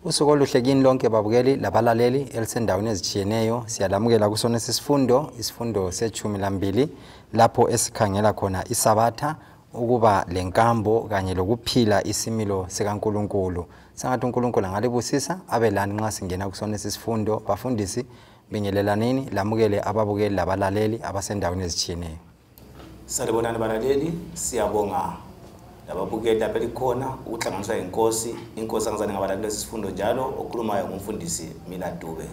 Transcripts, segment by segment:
Usuku oluhle kini lonke babukeli labalaleli elisendaweni ezitshiyeneyo. Siyalamukela kusona isifundo, isifundo se-12 lapho esikhangela khona isabatha, ukuba lenkambo kanye lokuphila isimilo sikaNkulunkulu. Sengathi uNkulunkulu angalibusisa abe lani nxa singena kusona isifundo. Bafundisi, bingelelanini, lamukele ababukeli labalaleli abasendaweni ezitshiyeneyo. Salibonani balaleli, siyabonga lababukeli lapha elikhona ukuhlanganiswa inkosi. Inkosi angizane ngabalaleli lesifundo njalo okhulumayo ngumfundisi Mila Dube.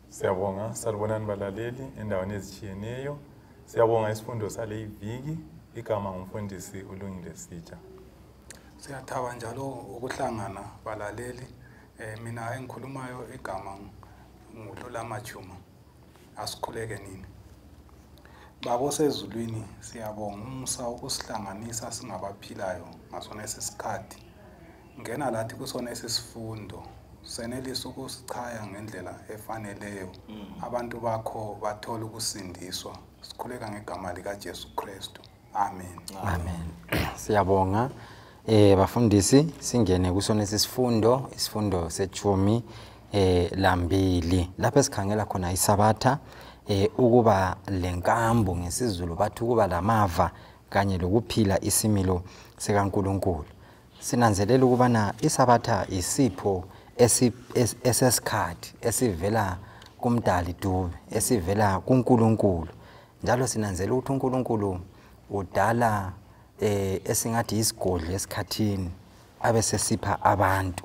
Siyabonga, salibonani balaleli endaweni ezitshiyeneyo. Siyabonga isifundo sale iviki. Igama ngumfundisi uLungile Sitsha. Siyathaba njalo ukuhlangana balaleli. Mina engikhulumayo igama nguLulama Chuma. Asikhuleke nini. Baba osezulwini, siyabonga umusa wokusihlanganisa singabaphilayo ngasona esikhathi. Ngena lathi kusona esisifundo, senelisa ukusichaya ngendlela efaneleyo. Abantu bakho bathola ukusindiswa. Sikhuleka ngegama lika Jesu Kristu. Amen. Amen. Siyabonga bafundisi, singene kusona isifundo, isifundo se-12 lapho esikhangela khona isabatha, ukuba lenkambo ngesizulu bathi ukuba lamava kanye lokuphila isimilo sikaNkulunkulu. Sinanzelela ukubana isabatha isipho esesikhathi esivela kumdali Dube, esivela kuNkulunkulu. Njalo sinanzelela ukuthi uNkulunkulu udala esingathi isigodlo esikhathini abe sesipha abantu.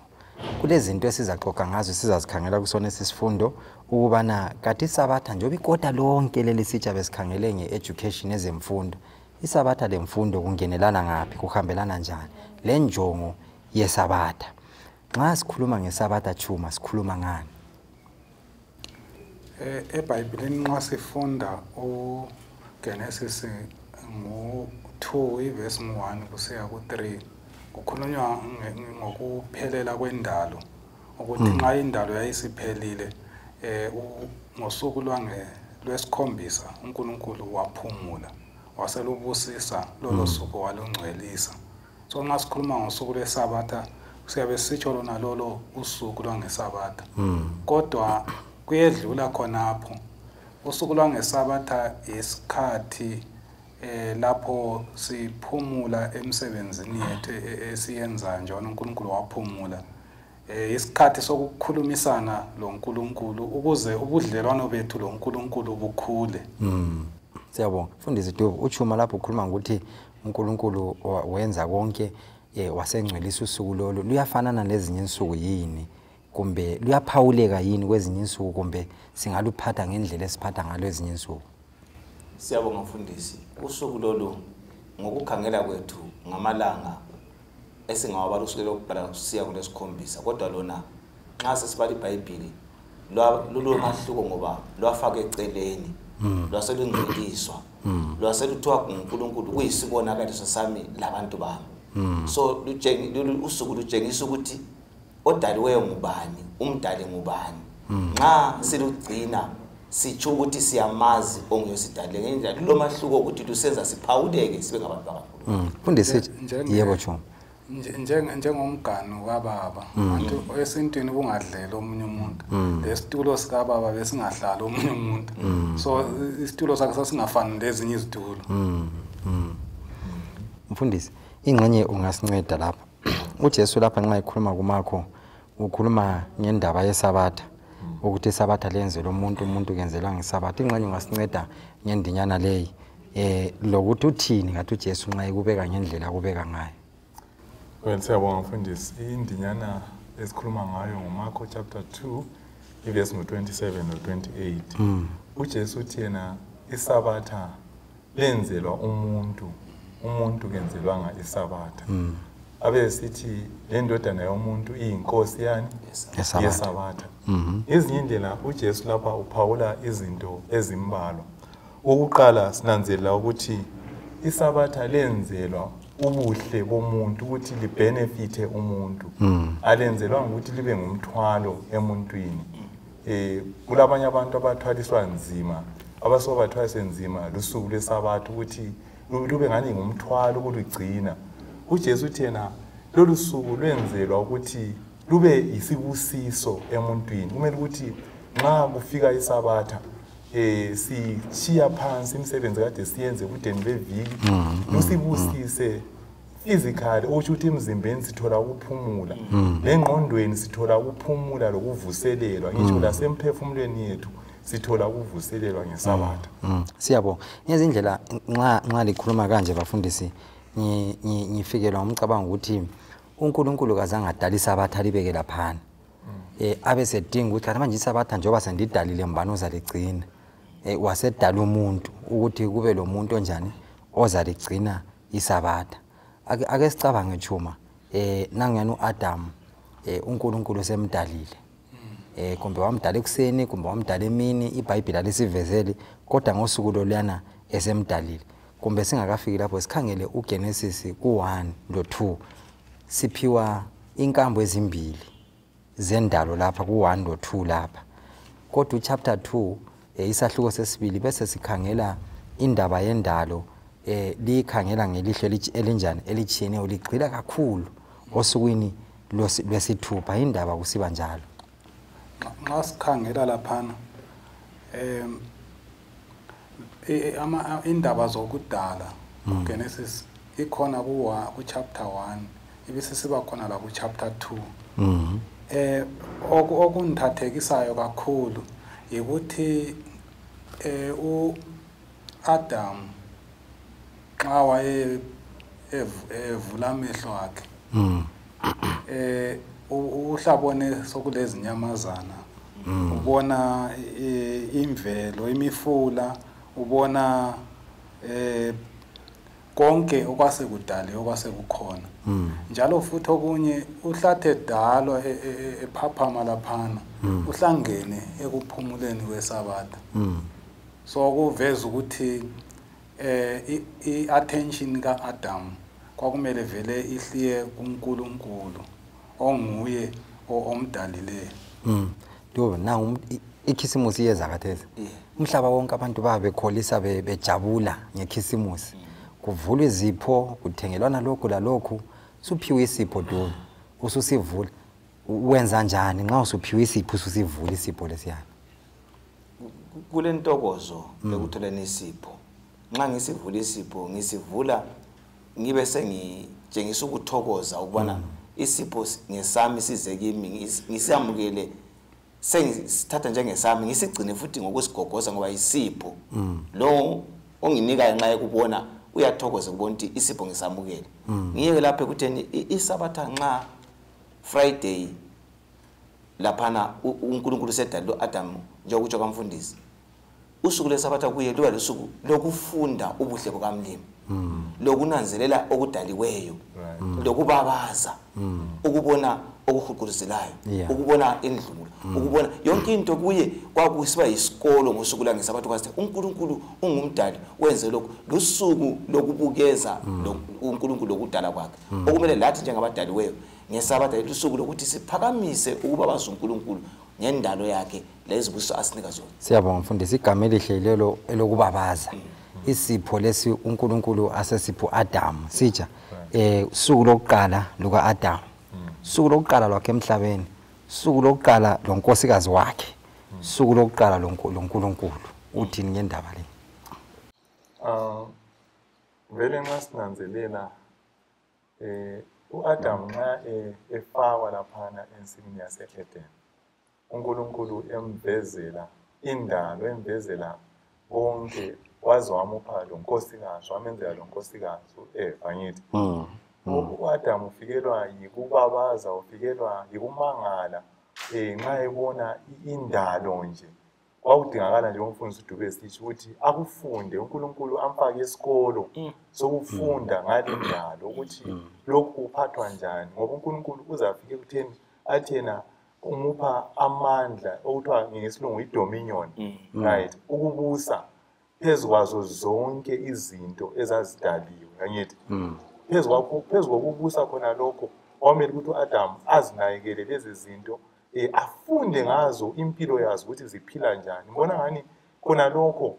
Kulezinto esizaxoxa ngazo sizazikhangela kusona esisifundo ukubana kathi isabatha njengoba ikota lonke leli sitsha besikhangele nge-education, ezemfundo, isabatha lemfundo kungenelana ngaphi, kuhambelana njani le njongo yesabatha? Nxa sikhuluma ngesabatha Chuma, sikhuluma ngani? EBhayibhelini nxa sifunda uGenesis ngu-2 ivesi ngu-1 kusiya ku-3, kukhulunywa ngokuphelela kwendalo, ukuthi nxa indalo yayisiphelile ngosuku lwesikhombisa uNkulunkulu waphumula, waselubusisa lolo suku walungcwelisa. So nxa sikhuluma ngosuku lwesabatha siyabe sisitsho lona lolo usuku lwangesabatha. Kodwa kuyedlula khonapho. Usuku lwangesabatha isikhathi lapho siphumula emsebenzini yethu esiyenzayo njengoba uNkulunkulu waphumula. Isikhathi sokukhulumisana loNkulunkulu ukuze ubudlelwano bethu loNkulunkulu bukhule. Siyabonga. Mfundisi Dube, uChuma lapho ukhuluma ngokuthi uNkulunkulu wenza konke, wasengcwelisa usuku lolu. Luyafanana nezinye insuku yini? Kumbe luyaphawuleka yini kwezinye insuku, kumbe singaluphatha ngendlela esiphatha ngalo ezinye insuku? Siyabonga mfundisi. Usuku lolu ngokukhangela kwethu ngamalanga esingawabala usuku lokuqala kusiya kulesikhombisa, kodwa lona nxa sesibala iBhayibhili lulomahluko ngoba lwafaka eceleni, lwaselungcweliswa, lwaseluthiwa nguNkulunkulu kuyisibonakaliso sami labantu bami. So usuku lutshengisa ukuthi odaliweyo ngubani, umdali ngubani. Nxa silugcina sitsho ukuthi siyamazi onguyosidalile ngendlela lulomahluko ukuthi lusenza siphawuleke sibe ngabantu bakaNkulunkulu. Mfundisi, yebo Chuma. Njengomganu kababa, antu esintwini kungadlela omunye umuntu, lesitulo sikababa besingahlali omunye umuntu. So isitulo sakhe sasingafani lezinye izitulo. Mfundisi, ingxenye ungasinceda lapha. uJesu lapha nxa ekhuluma kuMakho ukhuluma ngendaba yesabatha, ukuthi isabatha lenzelwe umuntu, umuntu kenzelwa ngesabatha. Ingxenye ungasinceda ngendinyana leyi, lokuthi uthini ngathi uJesu nxa ekubeka ngendlela akubeka ngayo. Well, siyabonga mfundisi. Indinyana esikhuluma ngayo nguMakho chapter 2 ivesi ngo-27 no-28. uJesu uthi yena isabatha lenzelwa umuntu, umuntu kenzelwanga isabatha. Abe sithi le ndodana yomuntu iyinkosi yani yesabatha. Ezinye indlela uJesu lapha uphawula izinto ezimbalwa. Okokuqala sinanzelela ukuthi isabatha lenzelwa ubuhle bomuntu, ukuthi libenefithe umuntu. Alenzelwanga ukuthi libe ngumthwalo emuntwini. Kulabanye abantu abathwaliswa nzima, abasuka bathwaliswe nzima lusuku lwesabatha ukuthi lube ngani ngumthwalo ukulugcina. uJesu uthi yena lolu suku lwenzelwa ukuthi lube yisibusiso emuntwini. Kumele ukuthi nxa kufika isabatha sishiya phansi imisebenzi kade siyenze ebudeni beviki, lusibusise physically, okusho ukuthi emzimbeni sithola ukuphumula, nengqondweni sithola ukuphumula lokuvuselelwa, ngisho lasemphefumulweni yethu sithola ukuvuselelwa ngesabatha. Siyabonga. Ngezindlela nxa likhuluma kanje bafundisi, ngifikelwa umcabango ukuthi uNkulunkulu kazange adala isabatha libeke laphana. Abe sedinga ukuthi manje isabatha njengoba sendidalile mbani ozaligcina. Wasedala umuntu ukuthi kube lo muntu onjani ozaligcina isabatha. Ake sicabange Chuma, nangiyana uAdam, uNkulunkulu semdalile. Kumbe wamdala ekuseni, kumbe wamdala emini, iBhayibheli alisivezeli, kodwa ngosuku loluyana esemdalile. Kumbe singakafiki lapho sikhangele uGenesis ku1 lo2, siphiwa inkambo ezimbili zendalo lapha ku1 lo2 lapha. Kodwa uchapter 2 isahluko sesibili bese sikhangela indaba yendalo, likhangela ngelihlo elinjani elichiyeneyo, ligxila kakhulu osukwini lwesithupha. Indaba kusiba njalo. Nxa sikhangela laphana indaba zokudala kuGenesis ikhona ku chapter 1, ibisisiba khona la ku chapter 2. Okungithathekisayo kakhulu ukuthi uAdam nxa waye evula amehlo akhe uhlabone sokulezinyamazana, ubona imvelo, imifula, ubona konke okwasekudaliwe okwasekukhona. Njalo futhi okunye uhlathe dalwa ephaphama laphana, uhlangene ekuphumuleni kwesabatha. So kuveza ukuthi i-attention ka-Adam kwakumele vele ihliye kuNkulunkulu onguye omdalileyo. Dube na ikhisimusi iyeza khathesi. Umhlaba wonke abantu babekholisa bejabula ngekhisimusi. Kuvulwa izipho, kuthengelwana lokhu lalokhu, suphiwe isipho Dube, ususivula. Wenza njani nxa usuphiwe isipho ususivula isipho lesiyana? Kule ntokozo ekutholeni isipho. Nxa ngisivula isipho, ngisivula ngibe sengitshengisa ukuthokoza ukubana isipho ngesami size kimi, ngisiyamukele, sengisithatha njengesami, ngisigcine futhi ngokusigogoza ngoba isipho. Lo onginikayo nxa ekubona uyathokoza ukubona ukuthi isipho ngisamukele. Ngiyeke lapha ekutheni isabatha nxa Friday laphana uNkulunkulu sedalile uAdam njengokutsho kamfundisi, usuku lesabatha kuye luba lusuku lokufunda ubuhle bukamlimi, lokunanzelela okudaliweyo, lokubabaza, ukubona okuhuquzelayo, ukubona indlulo, ukubona yonke into kuye kwakusiba yisikolo ngosuku langesabatha. Kwathi uNkulunkulu ungumdali wenze lokhu, lusuku lokubukeza uNkulunkulu lokudala kwakhe, okumele lathi njengabadaliweyo ngesabatha lusuku lokuthi siphakamise ukuba bazi uNkulunkulu ngendalo yakhe lezibusiso asinika zona. Siyabonga mfundisi, igama elihle lelo elokubabaza. Isipho lesi uNkulunkulu asesipho Adam sitsha, usuku lokuqala luka Adam, usuku lokuqala lwakhe emhlabeni, usuku lokuqala lonkosikazi wakhe, usuku lokuqala loNkulunkulu. Uthini ngendaba le? Vele nxa sinanzelela uAdam nxa efakwa laphana ensimini yase-Eden, uNkulunkulu emvezela indalo, emvezela konke, waze wamupha lo nkosikazi, wamenzela lo nkosikazi uEva. Ngithi uAdam ufikelwa yikubabaza, ufikelwa yikumangala nxa ebona indalo nje. Kwakudingakala nje umfundisi uDube esitsho ukuthi akufunde, uNkulunkulu amfake esikolo sokufunda ngale ndalo ukuthi lokhu kuphathwa njani, ngoba uNkulunkulu uzafika ekutheni athi yena umupha amandla okuthiwa ngesilungu i-dominion, right, ukubusa phezu kwazo zonke izinto ezazidaliwe. Angithi phezu kokubusa khona lokho kwamele ukuthi u-Adam azinakekele lezi zinto, afunde ngazo impilo yazo ukuthi ziphila njani. Ngibona ngani khona lokho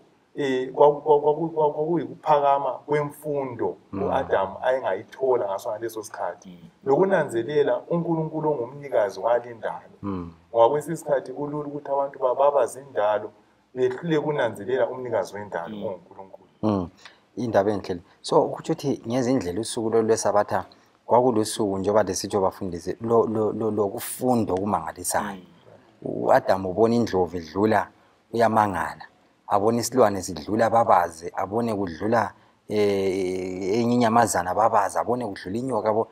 Kwakuyikuphakama kwemfundo uAdam ayengayithola ngaso ngaleso sikhathi, lokunanzelela uNkulunkulu ongumnikazi walindalo. Ngoba kwesinye isikhathi kulula ukuthi abantu bababaze indalo behlule kunanzelela umnikazi wendalo onguNkulunkulu. Indaba enhle. So kutsho ukuthi ngezindlela usuku lolu lwesabatha kwakulusuku njengoba lesitsho bafundisi lokufunda okumangalisayo. U-Adam ubona indlovu idlula uyamangala, abone isilwane sidlula babaze, abone kudlula enye inyamazana babaze, abone kudlula inyoka.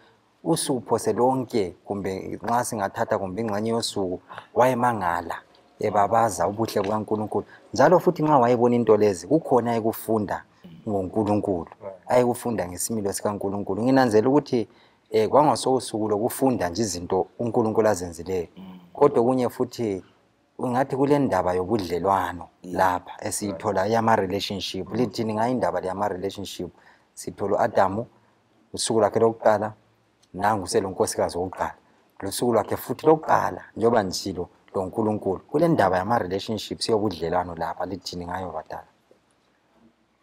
Usuku phose lonke, kumbe nxa singathatha kumbe ingxenye yosuku, wayemangala ebabaza ubuhle bukaNkulunkulu. Njalo futhi nxa wayebona into lezi kukhona ayekufunda ngoNkulunkulu, ayekufunda ngesimilo sikaNkulunkulu. Nginanzela ukuthi kwangasosuku lokufunda nje izinto uNkulunkulu azenzileyo, kodwa kunye futhi ungathi kule ndaba yobudlelwano lapha esiyithola yama-relationship. Lithini ngayo indaba yama-relationship? Sithola u-Adamu usuku lwakhe lokuqala, nangu selonkosikazi wokuqala, losuku lwakhe futhi lokuqala njengoba ngishilo loNkulunkulu. Kule ndaba yama-relationships yobudlelwano lapha, lithini ngayo badala?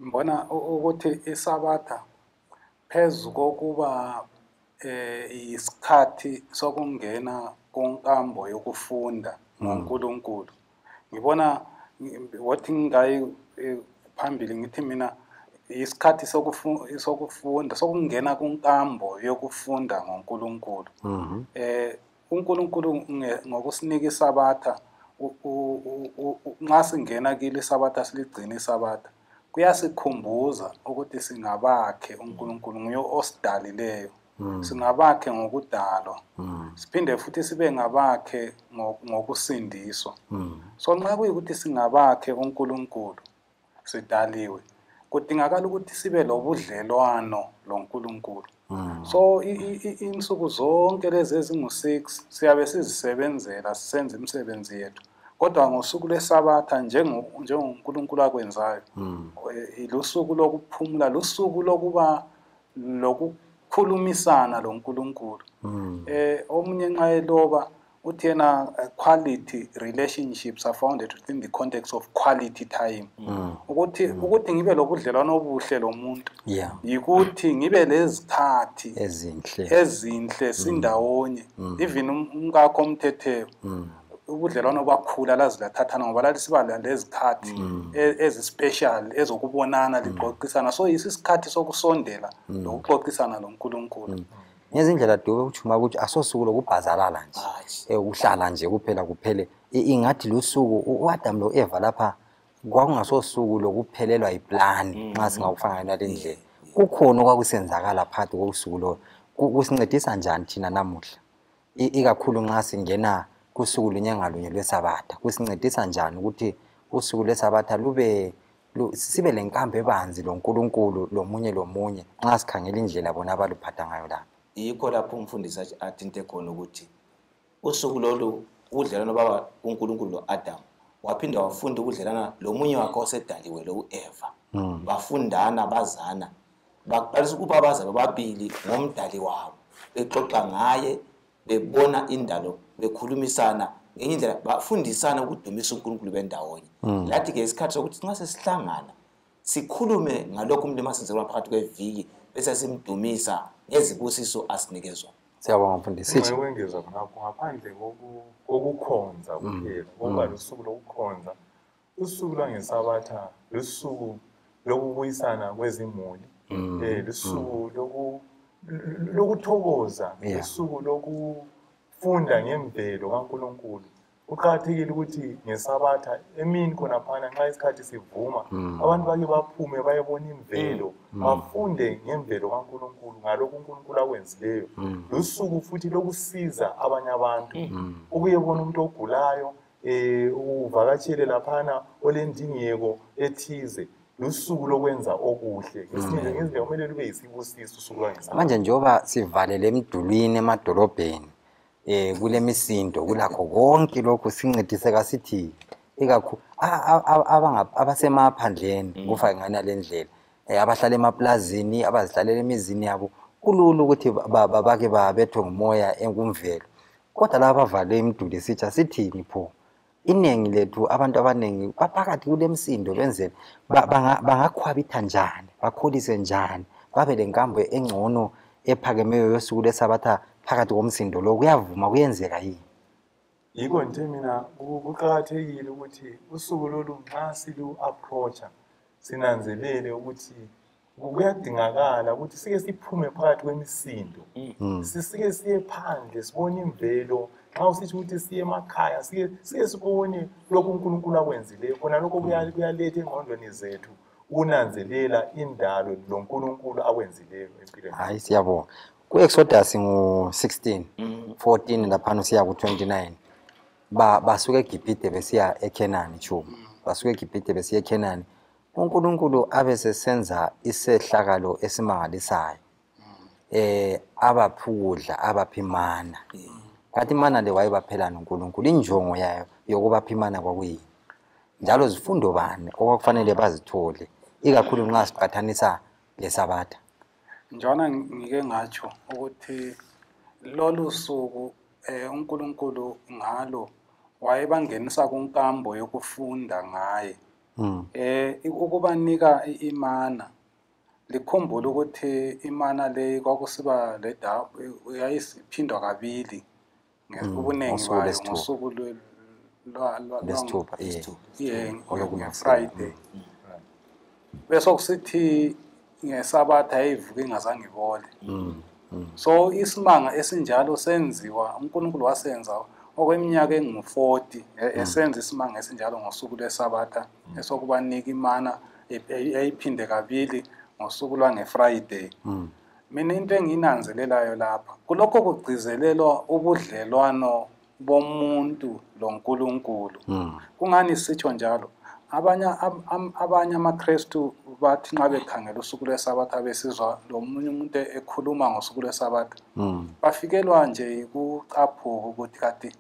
Ngibona ukuthi isabatha phezu kokuba isikhathi sokungena kunkambo yokufunda ngoNkulunkulu, ngibona wathi ngingayi phambili ngithi mina isikhathi sokufunda sokungena kunkambo yokufunda ngoNkulunkulu. uNkulunkulu ngokusinika isabatha, nxa singena kile isabatha siligcina isabatha, kuyasikhumbuza ukuthi singabakhe uNkulunkulu, nguye osidalileyo. Singabakhe ngokudalwa, siphinde futhi sibe ngabakhe ngokusindiswa. So nxa kuyikuthi singabakhe uNkulunkulu, sidaliwe, kudingakala ukuthi sibe lobudlelwano loNkulunkulu. So insuku zonke lezi ezingu-6 siyabe sizisebenzela, sisenza imisebenzi yethu, kodwa ngosuku lwesabatha njengoNkulunkulu akwenzayo, lusuku lokuphumula, lusuku lokuba lokukhulumisana loNkulunkulu. Omunye nxa eloba uthi yena quality relationships are founded within the context of quality time. Ukuthi ngibe lobudlelwano obuhle lomuntu, yikuthi ngibe lezikhathi ezinhle sindawonye. Even umkakho omthetheyo, ubudlelwano bakhula lazi lathathana ngoba lalisiba lezikhathi ezi-special ezokubonana lixoxisana. So yiso isikhathi sokusondela lokuxoxisana loNkulunkulu. Ngezindlela Dube uchuma ukuthi asosuku lokubhazalala nje, ukuhlala nje kuphela kuphele. Ingathi lusuku uAdam lo-Eva lapha kwakungasosuku lokuphelelwa yiplani nxa singakufaka nale ndlela. Kukhona okwakusenzakala phakathi kosuku lolo. Kusincedisa njani thina namuhla, ikakhulu nxa singena kusuku lunye ngalunye lwesabatha? Kusincedisa njani ukuthi usuku lwesabatha lube sibe lenkambo ebanzi loNkulunkulu lomunye lomunye nxa sikhangela indlela bona abaluphatha ngayo lapha? Yikho lapho umfundisi athinte khona ukuthi usuku lolu ubudlelwano baba uNkulunkulu lo-Adam, waphinda wafunda ukudlelana lomunye wakhe osedaliwe lo u-Eva. Bafundana, bazana, baqalisa ukuba baza bobabili ngomdali wabo, bexoxa ngaye, bebona indalo, bekhulumisana ngenye indlela, bafundisana ukudumisa uNkulunkulu bendawonye. Lathi-ke isikhathi sokuthi nxa sesihlangana sikhulume ngalokhu umuntu masenzeka phakathi kweviki, bese simdumisa ngezibusiso asinikezwa. Siyabonga mfundisi. Sithi ukwengeza khonapho, ngaphandle kokukhonza kuphela, kokuba lusuku lokukhonza, usuku lwangesabatha lusuku lokubuyisana kwezimuli, lusuku lokuthokoza, lusuku lokufunda ngemvelo kaNkulunkulu. Kuqakathekile ukuthi ngesabatha emini khonaphana nxa isikhathi sivuma, abantu bake baphume bayebona imvelo, bafunde ngemvelo kaNkulunkulu, ngalokhu uNkulunkulu akwenzileyo. Lusuku futhi lokusiza abanye abantu, ukuyebona umuntu ogulayo, uvakatshele laphana olendingeko ethize. Lusuku lokwenza okuhle. Ngesinye kumele lube yisibusiso usuku lwangesabatha. Manje njengoba sivalele emdulwini emadolobheni, kule misindo, kulakho konke lokhu, sincediseka sithi ikakhulu abasemaphandleni kufake ngana le ndlela, abahlala emaplazini, abazihlalela emizini yabo, kulula ukuthi bake babethwe ngumoya enkumvelo. Kodwa laba abavalwe imiduli sitsha sithini pho? Iningi lethu abantu abaningi baphakathi kule msindo benzeni bangakhwabitha njani, bakholise njani, babe lenkambo engcono ephakemeyo yosuku leSabatha phakathi komsindo lo? Kuyavuma, kuyenzeka yini? Yikho nje mina kuqakathekile ukuthi usuku lolu nxa silu-approacha sinanzelele ukuthi kuyadingakala ukuthi sike siphume phakathi kwemisindo, sisike siye phandle sibone imvelo. Nxa usitsho ukuthi siye emakhaya, sike sibone lokhu uNkulunkulu akwenzileyo khona, lokho kuyaletha engqondweni zethu ukunanzelela indalo loNkulunkulu akwenzileyo empilweni. Hayi, siyabonga. Ku-Exodus ngo-16 14 laphana usiya ku-29, basuka eGibhithe besiya eKhenani, Chuma. Basuka eGibhithe besiya eKhenani. uNkulunkulu abe sesenza isehlakalo esimangalisayo. Abapha ukudla, abapha imana. Kanti imana le wayebaphelani uNkulunkulu? Injongo yayo yokubapha imana kwakuyini? Njalo zifundo bani okwakufanele bazithole, ikakhulu nxa siqathanisa leSabatha? Njona ngike ngatsho ukuthi lolu suku uNkulunkulu ngalo wayebangenisa kunkambo yokufunda ngaye. Ukubanika imana, likhumbule ukuthi imana le kwakusiba yayisiphindwa kabili ubunengi bayo ngosuku lwesithupha, Friday. Bese kusithi ngeSabatha yayivuka ingazange ibole. So isimanga esinjalo senziwa, uNkulunkulu wasenza okweminyaka engu-40 esenza isimanga esinjalo ngosuku lweSabatha, esokubanika imana eyayiphinde kabili ngosuku lwange-Friday. Mina into engiyinanzelelayo lapha, kulokho kugcizelelwa ubudlelwano bomuntu loNkulunkulu. Kungani sitsho njalo? Abanye amaKrestu bathi nxa bekhangela usuku lweSabatha besizwa lo munye umuntu ekhuluma ngosuku lweSabatha, bafikelwa nje ukucaphuka ukuthi kade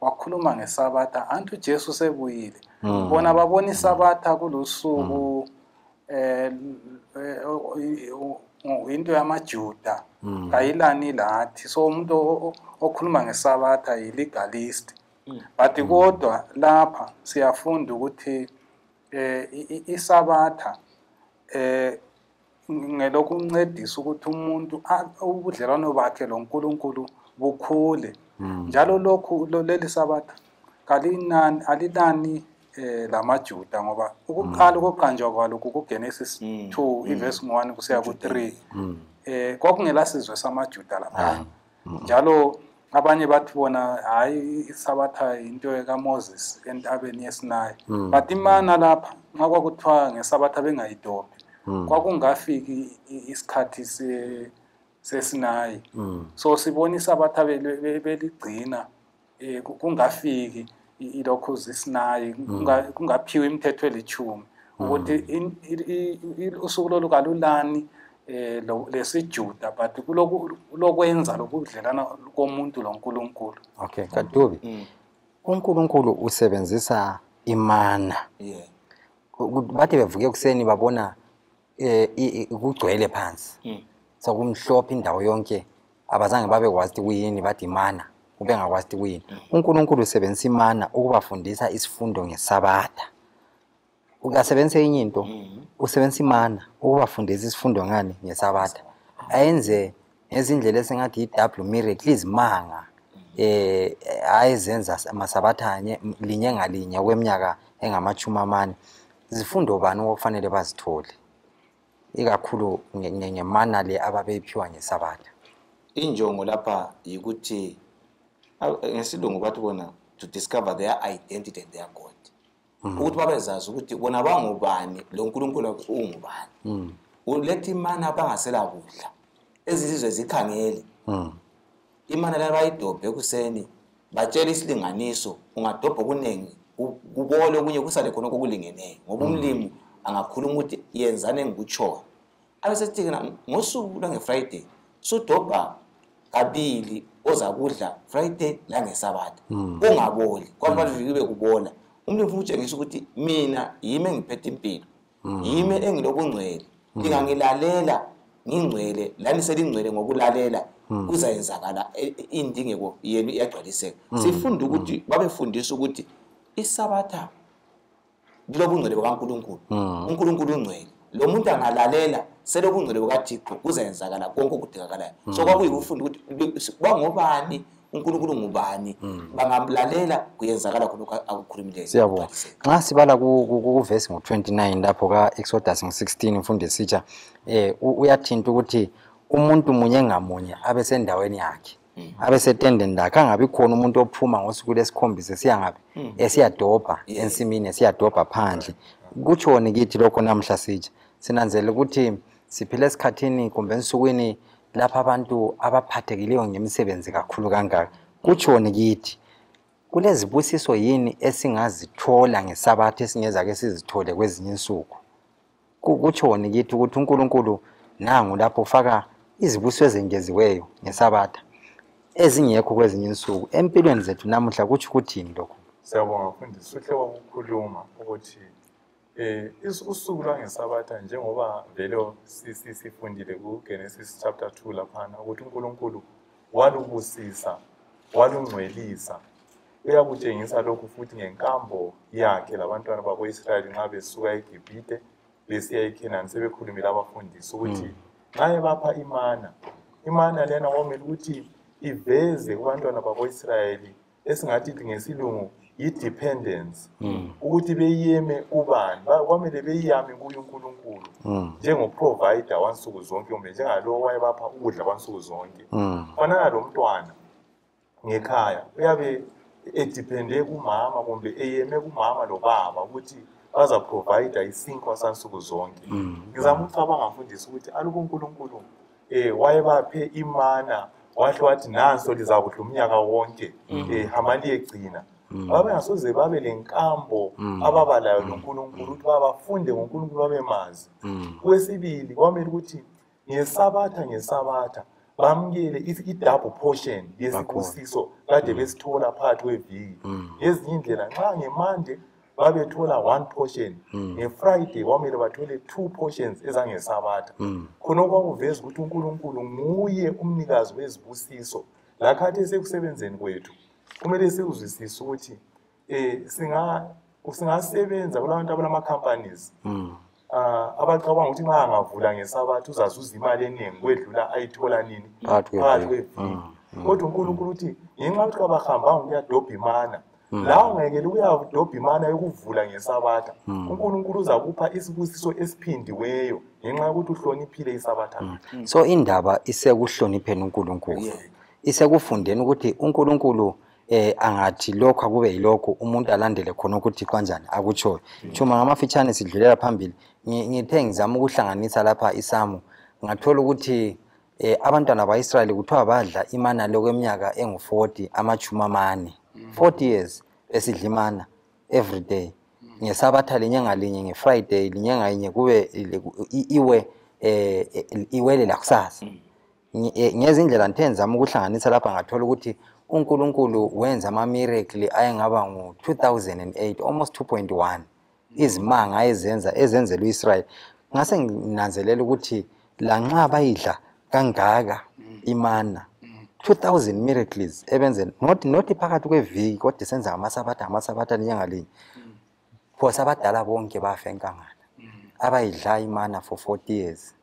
wakhuluma ngeSabatha anti uJesu sebuyile. Bona babona iSabatha kulusuku into yamaJuda, kayilani lathi. So umuntu okhuluma ngeSabatha yi-legalist. But kodwa lapha siyafunda ukuthi iSabatha ngelokuncedisa ukuthi umuntu ubudlelwano bakhe loNkulunkulu bukhule. Njalo lokhu leli Sabatha alilani lamaJuda, ngoba ukuqala ukuqanjwa kwalo kuGenesis 2 iverse 1 kusiya ku-3, kwakungela sizwe samaJuda lapha. Njalo abanye bathi bona hayi, iSabatha into kaMoses entabeni yeSinayi. But imana lapha nxa kwakuthiwa ngeSabatha bengayidobhi, kwakungafiki isikhathi seSinayi. So sibona iSabatha beligcina kungafiki ilokhu zeSinayi, kungaphiwa imithetho elithumi, ukuthi usuku lolu kalulani lesiJuda, but kulokwenza lokudlelana komuntu loNkulunkulu. Okay, Kadubi, uNkulunkulu usebenzisa imana. Bathi bevuke ekuseni babona kugcwele phansi, sokumhlophe indawo yonke, abazange babekwazi ukuthi kuyini, bathi imana, ubengakwazi ukuthi kuyini. uNkulunkulu usebenzisa imana ukubafundisa isifundo ngeSabatha. Ukasebenzisa enye into, usebenzisa imana ukubafundisa isifundo ngani? NgeSabatha. Ayenze ngezindlela esingathi yi-double miracle, izimanga ayezenza amaSabatha linye ngalinye okweminyaka engama-40. Zifundo bani okufanele bazithole, ikakhulu ngemana le ababeyiphiwa ngeSabatha? Injongo lapha yikuthi ngesilungu bathi bona to discover their identity and their God. Ukuthi babezazi ukuthi bona bangubani, lo Nkulunkulu ungubani. Uletha imana bangasela kudla, ezizwe zikhangele. Imana la bayidobhe ekuseni, batshela isilinganiso, ungadobha okuningi kubole okunye kusale khona okulingeneyo, ngoba umlimi angakhuluma ukuthi yenzani engikutshoyo. Abesesithi ngosuku lwange-Friday sudobha kabili ozakudla Friday langeSabatha, ungaboli kwabantu kube kubola. Umlimi ufuna ukutshengisa ukuthi mina yimi engiphethe impilo, yimi engilokungcwele, ngingangilalela ngingcwele, lani selingcwele ngokulalela, kuzayenzakala indingeko yenu iyagcwaliseka. Sifunda ukuthi babefundisa ukuthi Isabatha lilobungcwele bukaNkulunkulu. uNkulunkulu ungcwele. Lo muntu angalalela selobungcwele bukaThixo kuzenzakala konke okudingakalayo. So kwakuyikufunda ukuthi bangobani, uNkulunkulu ngubani, bangamlalela kuyenzakala khona akukhulumileyo. Siyabonga. Nxa sibala ku verse ngo-29 lapho ka-Exodus ngo-16, mfundisi sitsha, uyathinta ukuthi umuntu munye ngamunye abe sendaweni yakhe, abe setendeni lakhe, angabi khona umuntu ophuma ngosuku lesikhombisa esiya ngaphi, esiyadobha ensimini, esiyadobha phandle. Kutshoni kithi lokho namhla sitsha? Sinanzela ukuthi siphila esikhathini kumbe ensukwini lapho abantu abaphathekileyo ngemisebenzi kakhulu kangaka. Kutshoni kithi? Kulezibusiso yini esingazithola ngesabatha esingezake sizithole kwezinye insuku? Kutshoni kithi ukuthi uNkulunkulu nangu lapho ufaka izibusiso ezengeziweyo ngesabatha ezingekho kwezinye insuku empilweni zethu namuhla? Kutsho ukuthini lokhu? Siyabonga, mfundisi. Uhle wakukhuluma ukuthi usuku lwangesabatha, njengoba vele sifundile kuGenesis chapter 2 laphana ukuthi uNkulunkulu walubusisa, walungcwelisa. Uyakutshengisa lokhu futhi ngenkambo yakhe labantwana bako-Israyeli nxa besuka eGibhite besiya eKhenani. Sebekhulumile abafundisi ukuthi nxa ebapha imana, imana lena kwamele ukuthi iveze kubantwana bako-Israyeli esingathi ngesilungu yi-dependence, ukuthi beyeme kubani. Kwamele beyame kuye uNkulunkulu njengoprovider wansuku zonke, kumbe njengalowo wayebapha ukudla kwansuku zonke. Fanana lo mntwana ngekhaya uyabe edepende kumama kumbe eyeme kumama lobaba ukuthi bazaprovida isinkwa sansuku zonke. Ngizama ukucabanga, mfundisi, ukuthi aluba uNkulunkulu wayebaphe imana, wahle wathi nanso lizakudla umnyaka wonke, hamba liyegcina, babengasoze babe lenkambo ababalayo loNkulunkulu ukuthi babafunde ngoNkulunkulu, babemazi. Kwesibili, kwamele ukuthi ngesabatha bamukele i-double portion yesibusiso kade besithola phakathi kweviki. Ngezinye indlela, nxa ngeMonday babethola one portion, ngeFriday kwamele bathole two portions ezangesabatha. Khona kwakuveza ukuthi uNkulunkulu nguye umnikazi wezibusiso. Lakhathi esekusebenzeni kwethu kumele sikuzwisise ukuthi singasebenza kulabantu abalama-companies abacabanga ukuthi nxa angavula ngesabatha uzazuza imali eningi kwedlula ayithola nini? Phakathi phakathi kweviki. Kweviki. Kodwa uNkulunkulu uthi ngenxa yokuthi kabahambanga ukuyadobha imana la, ungekele ukuyadobha imana yokuvula ngesabatha, uNkulunkulu uzakupha isibusiso esiphindiweyo ngenxa yokuthi uhloniphile isabatha lakhe. So indaba isekuhlonipheni uNkulunkulu, isekufundeni ukuthi uNkulunkulu angathi lokhu akube yilokhu, umuntu alandele khona ukuthi kanjani akutshoyo. Chuma, ngamafitshane sidlulela phambili. Ngithe ngizama ukuhlanganisa lapha isamu, ngathola ukuthi abantwana ba-Israyeli kuthiwa badla imana lokweminyaka engu-40, 40, 40 years besidla imana every day ngesabatha linye ngalinye, ngeFriday linye ngayinye, kube iwe iwele lakusasa. Ngezindlela ngithe ngizama ukuhlanganisa lapha, ngathola ukuthi uNkulunkulu wenza ama-miracle ayengaba ngu-2008, almost 2.1 izimanga ayezenza ezenzela u-Israyeli. Ngase nginanzelela ukuthi lanxa bayidla kangaka imana, 2000 miracles ebenzela not phakathi kweviki, kodwa senza ngamasabatha linye ngalinye, phose abadala bonke bafa enkangala abayidla imana for 40 years.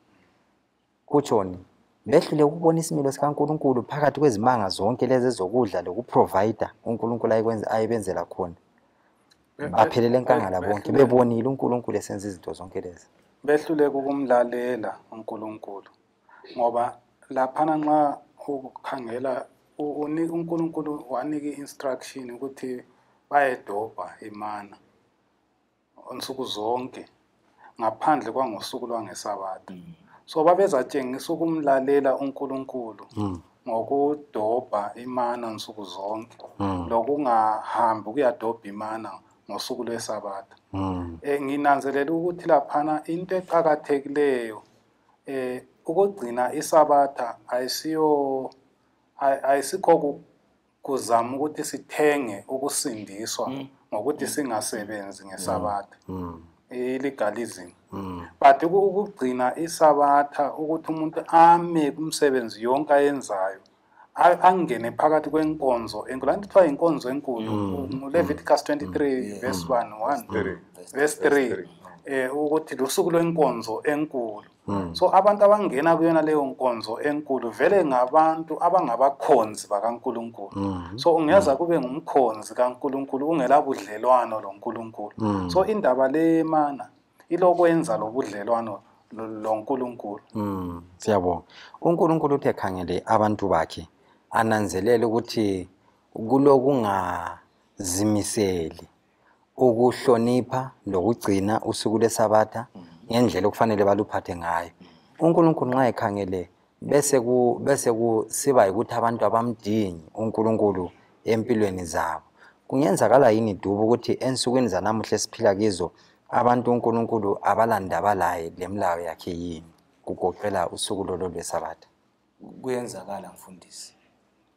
Kutshoni? Behlule ukubona isimilo sikaNkulunkulu phakathi kwezimanga zonke lezi ezokudla lokuprovida uNkulunkulu ayebenzela khona. Baphelele enkangala bonke bebonile uNkulunkulu esenza izinto zonke lezi. Behluleka ukumlalela uNkulunkulu, ngoba laphana nxa ukukhangela uNkulunkulu wanika i-instruction ukuthi bayedobha imana nsuku zonke ngaphandle kwangosuku lwangesabatha. So babezatshengisa ukumlalela uNkulunkulu ngokudobha imana nsuku zonke lokungahambi ukuyadobha imana ngosuku lwesabatha. Nginanzelela ukuthi laphana into eqakathekileyo ukugcina isabatha ayisikho kuzama ukuthi sithenge ukusindiswa ngokuthi singasebenzi ngesabatha, i-legalism, but ukugcina isabatha ukuthi umuntu ame kumsebenzi yonke ayenzayo, Angene phakathi kwenkonzo enkulu. Angithi kuthiwa inkonzo enkulu nguLeviticus 23 verse 1 verse 3 ukuthi lusuku lwenkonzo enkulu. So abantu abangena kuyona leyo nkonzo enkulu vele ngabantu abangabakhonzi bakaNkulunkulu. So ungeza kube ngumkhonzi kaNkulunkulu ungelabudlelwano loNkulunkulu. So indaba le mana ilokwenza lobudlelwano loNkulunkulu. Siyabonga. uNkulunkulu uthe khangele abantu bakhe ananzelele ukuthi kulokungazimiseli ukuhlonipha lokugcina usuku leSabatha ngendlela okufanele baluphathe ngayo. uNkulunkulu nxa ekhangele bese kusiba ukuthi abantu abamdingi uNkulunkulu empilweni zabo. Kungenzakala yini Dube ukuthi ensukwini zanamuhla esiphila kizo abantu uNkulunkulu abalandaba laye lemlayo yakhe yini, kugoqela usuku lolo lweSabatha? Kuyenzakala mfundisi.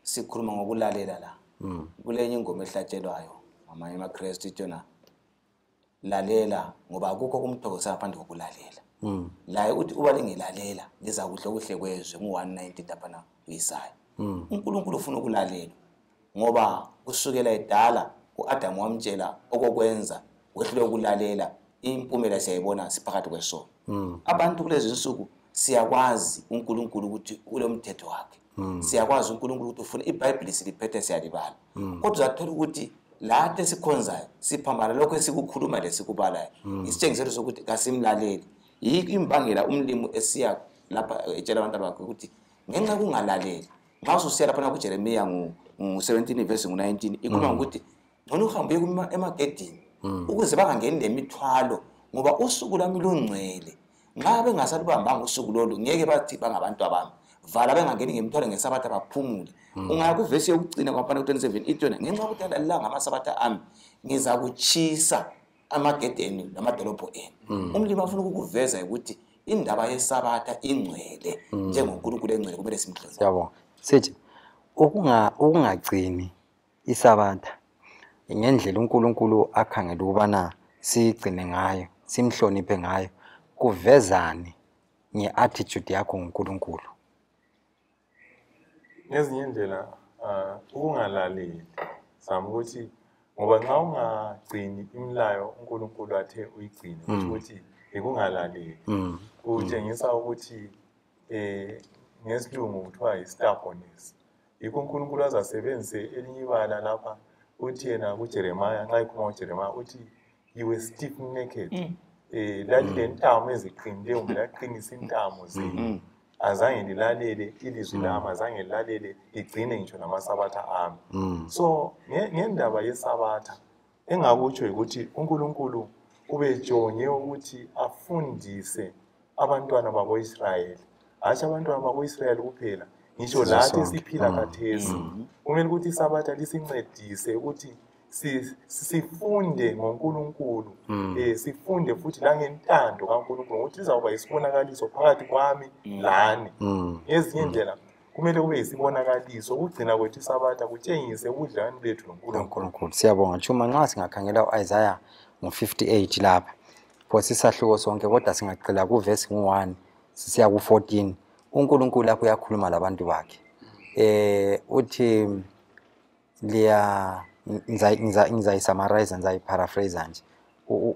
Sikhuluma ngokulalela la. Kulenye ingoma ehlatshelwayo ngamanye amaKristu ithi lalela ngoba akukho kumthokozisa ngaphandle kokulalela. Laye uthi uba lingilalela liza kuhle okuhle kwezwe ngu-190 laphana kuIsaya. uNkulunkulu ufuna ukulalela ngoba kusukela edala uAdamu wamtshela okokwenza, wehlule ukulalela, impumela siyayibona siphakathi kwesono. Abantu kulezi insuku siyakwazi uNkulunkulu ukuthi ulomthetho wakhe. Siyakwazi uNkulunkulu ukuthi ufuna iBhayibheli siliphethe siyalibala. Kodwa uzathola ukuthi lathi esikhonzayo siphambana lokho esikukhuluma lesikubalayo. Isitshengiselo sokuthi kasimlaleli. Yikho imbangela umlimi esiya lapha etshela abantu bakhe ukuthi ngenxa yokungalaleli. Nxa ususiya lapha kuJeremiya ngu-17 verse ngu-19 ikhuluma ngokuthi ngcono uhambe uye emagedini ukuze bangangeni lemithwalo ngoba usuku lwami lungcwele. Nxa bengasalubambanga usuku lolu ngeke bathi bangabantu abami. Vala bengangeni ngemithwalo ngeSabatha baphumule. Ungaya kuvesi yokugcina kwaphana ku-27 ithi yona ngenxa yokuthi alalelanga amaSabatha ami ngizakuchisa amagede enu namadolobho enu. Umlimi afuna ukukuveza ukuthi indaba yeSabatha ingcwele njengoNkulunkulu engcwele kumele simhloniphe. Siyabonga. Sithi ukungagcini iSabatha ngendlela uNkulunkulu akhangela ukubana siyigcine ngayo, simhloniphe ngayo, kuvezani nge-attitude yakho ngoNkulunkulu? Ngezinye indlela ukungalaleli zama ukuthi ngoba nxa ungagcini imilayo uNkulunkulu athe uyigcine kusho ukuthi ikungalaleli. Kutshengisa ukuthi ngesilungu kuthiwa yi-stubbornness. Yikho uNkulunkulu azasebenzise elinye ibala lapha uthi yena kuJeremiah, nxa ekhuluma ngoJeremiah uthi you were stiff necked. Lalilentamo eziqinileyo kumbe laqinisa intamo zenu. Azange lilalele ilizwi lami, azange lilalele ligcine ngitsho namaSabatha ami. So ngendaba yeSabatha engakutsho ukuthi uNkulunkulu ubejonge ukuthi afundise abantwana bako-Israyeli, hatshi abantwana bako-Israyeli kuphela, ngisho lathi siphila khathesi. Kumele ukuthi iSabatha lisincedise ukuthi sifunde ngoNkulunkulu, sifunde futhi langentando kaNkulunkulu, ngokuthi izawuba yisibonakaliso phakathi kwami lani. Ngezinye indlela kumele kube yisibonakaliso ukugcina kwethu iSabatha kutshengise ubudlelwano bethu noNkulunkulu. Siyabonga Chuma. Nxa singakhangela u-Isaya ngo-58 lapha phose isahluko sonke, kodwa singagxila kuvesi ngu-1 sisiya ku-14. uNkulunkulu lapho uyakhuluma labantu bakhe. Uthi liya ngizayi-summarize, ngizayi-paraphrase nje.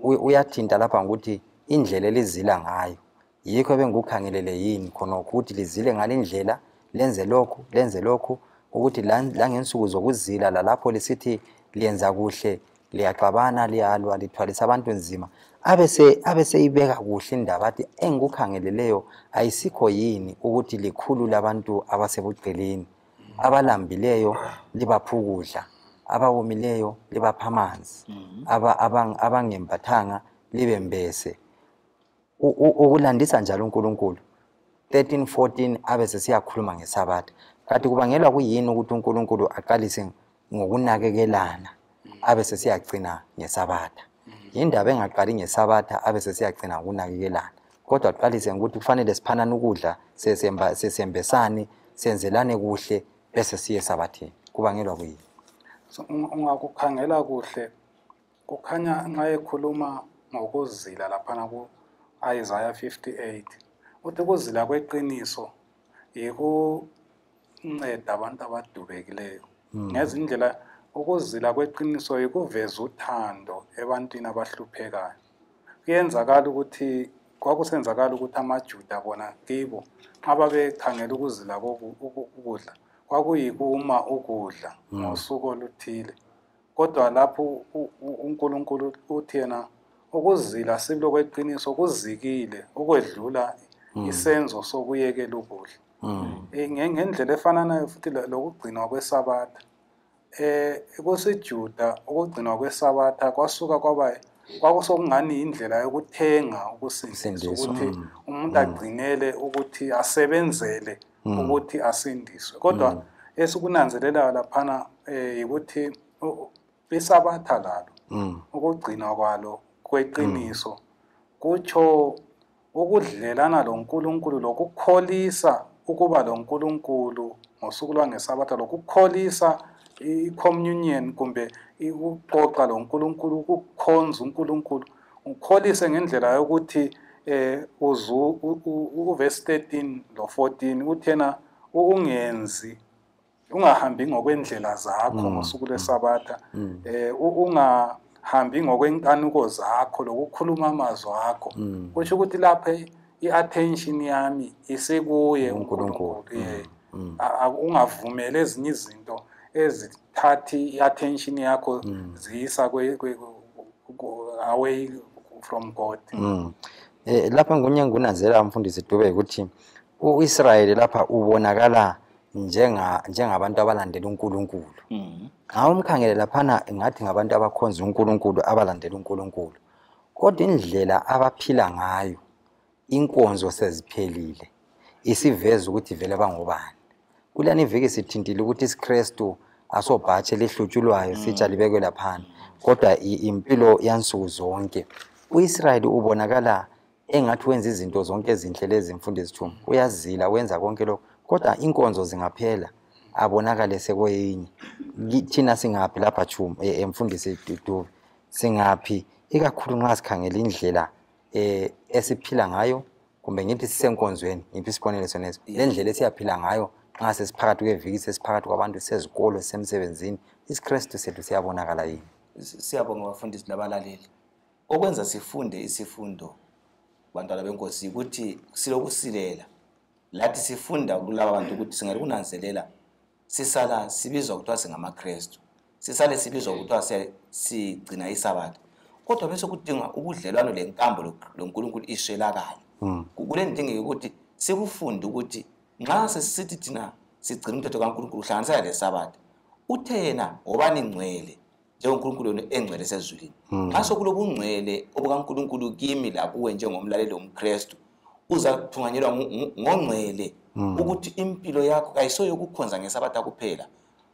Uyathinta lapha ngokuthi indlela elizila ngayo yikho ebengikukhangelele yini khonokho, ukuthi lizile ngalindlela, lenze lokhu, lenze lokhu, ukuthi langensuku zokuzila lalapho lisithi liyenza kuhle, liyaxabana, liyalwa, lithwalisa abantu nzima. Abeseyibeka kuhle indaba athi engikukhangeleleyo ayisikho yini ukuthi likhulule abantu abasebugqilini, abalambileyo libapha ukudla, abawomileyo libapha amanzi, abangembathanga libembese. Ukulandisa njalo uNkulunkulu. 13 14 abe sesiyakhuluma ngeSabatha. Kanti kubangelwa kuyini ukuthi uNkulunkulu aqalise ngokunakekelana abe sesiyagcina ngeSabatha? Yindaba engaqali ngeSabatha abe sesiyagcina ngokunakekelana, kodwa aqalise ngokuthi kufanele siphanane ukudla, sesembesane, senzelane kuhle, bese siye eSabatheni. Kubangelwa kuyini? So ungakukhangela kuhle kukhanya nxa ekhuluma ngokuzila laphana ku-Isaiah 58 uthi ukuzila kweqiniso yikunceda abantu abadubekileyo. Ngezindlela ukuzila kweqiniso yikuveza uthando ebantwini abahluphekayo. Kuyenzakala ukuthi kwakusenzakala ukuthi amaJuda bona kibo ababekhangela ukuzila ukudla kwakuyikuma ukudla ngosuku oluthile. Kodwa lapho uNkulunkulu uthi yena ukuzila sibilo kweqiniso kuzikile ukwedlula isenzo sokuyekela ukudla. Ngendlela efananayo futhi lokugcinwa kweSabatha. KusiJuda ukugcinwa kweSabatha kwasuka kwaba kwakusokungani indlela yokuthenga ukusindiswa, ukuthi umuntu agcinele ukuthi asebenzele ukuthi asindiswe. Kodwa esikunanzelelayo laphana ukuthi iSabatha lalo ukugcinwa kwalo kweqiniso kutsho ukudlelana loNkulunkulu, lokukholisa ukuba loNkulunkulu ngosuku lwangeSabatha, lokukholisa i-communion kumbe ukuxoxa loNkulunkulu, ukukhonza uNkulunkulu, ukholise ngendlela yokuthi uverse 13 lo 14 uthena ungenzi, ungahambi ngokwendlela zakho ngosuku lweSabatha, ungahambi ngokwenkanuko zakho lokukhuluma amazwi akho. Kusho ukuthi lapha i-attention yami isekuye uNkulunkulu. Ungavumeli ezinye izinto ezithathi i-attention yakho ziyisa away from God. Lapha ngunye ngunanzela mfundisi Dube ukuthi uIsrayeli lapha ubonakala njengabantu abalandela uNkulunkulu. Ngawo umkhangele laphana ngathi ngabantu abakhonza uNkulunkulu, abalandela uNkulunkulu. Kodwa indlela abaphila ngayo inkonzo seziphelile, isiveza ukuthi vele bangobani. Kulani iviki sithintile ukuthi isiKristu asobhatshe lihlutshulwayo sitsha libekwe laphana, kodwa impilo yansuku zonke. uIsrayeli ubonakala engathi wenza izinto zonke ezinhle lezi mfundisi Thuma, uyazila wenza konke lokho, kodwa inkonzo zingaphela abonakale sekweyinye. Thina singaphi lapha Thuma, mfundisi Dube, singaphi ikakhulu nxa sikhangela indlela esiphila ngayo, kumbe ngithi sisenkonzweni, ngiphi isibonelo soneso, le ndlela esiyaphila ngayo nxa sesiphakathi kweviki, sesiphakathi kwabantu, sezikolo, sisemsebenzini, isiKristu sethu siyabonakala yini? Siyabonga bafundisi labalaleli. Okwenza sifunde isifundo bantwana benkosi ukuthi silokusilela lathi sifunda kulaba bantu ukuthi singakunanzelela sisala sibizwa kuthiwa singamaKristu, sisale sibizwa kuthiwa sigcina iSabatha, kodwa bese kudinga ubudlelwano lenkambo loNkulunkulu iswelakala. Kule ndingeko ukuthi sikufunde ukuthi nxa sesithi thina sigcina umthetho kaNkulunkulu uhlanganisela leSabatha, uthe yena wobani ngcwele njengoNkulunkulu wenu engcwele sezulwini. Nxa sokulobungcwele obukaNkulunkulu kimi lakuwe njengomlaleli womKristu, uzathunganyelwa ngongcwele ukuthi impilo yakho kayisoyokukhonza ngeSabatha kuphela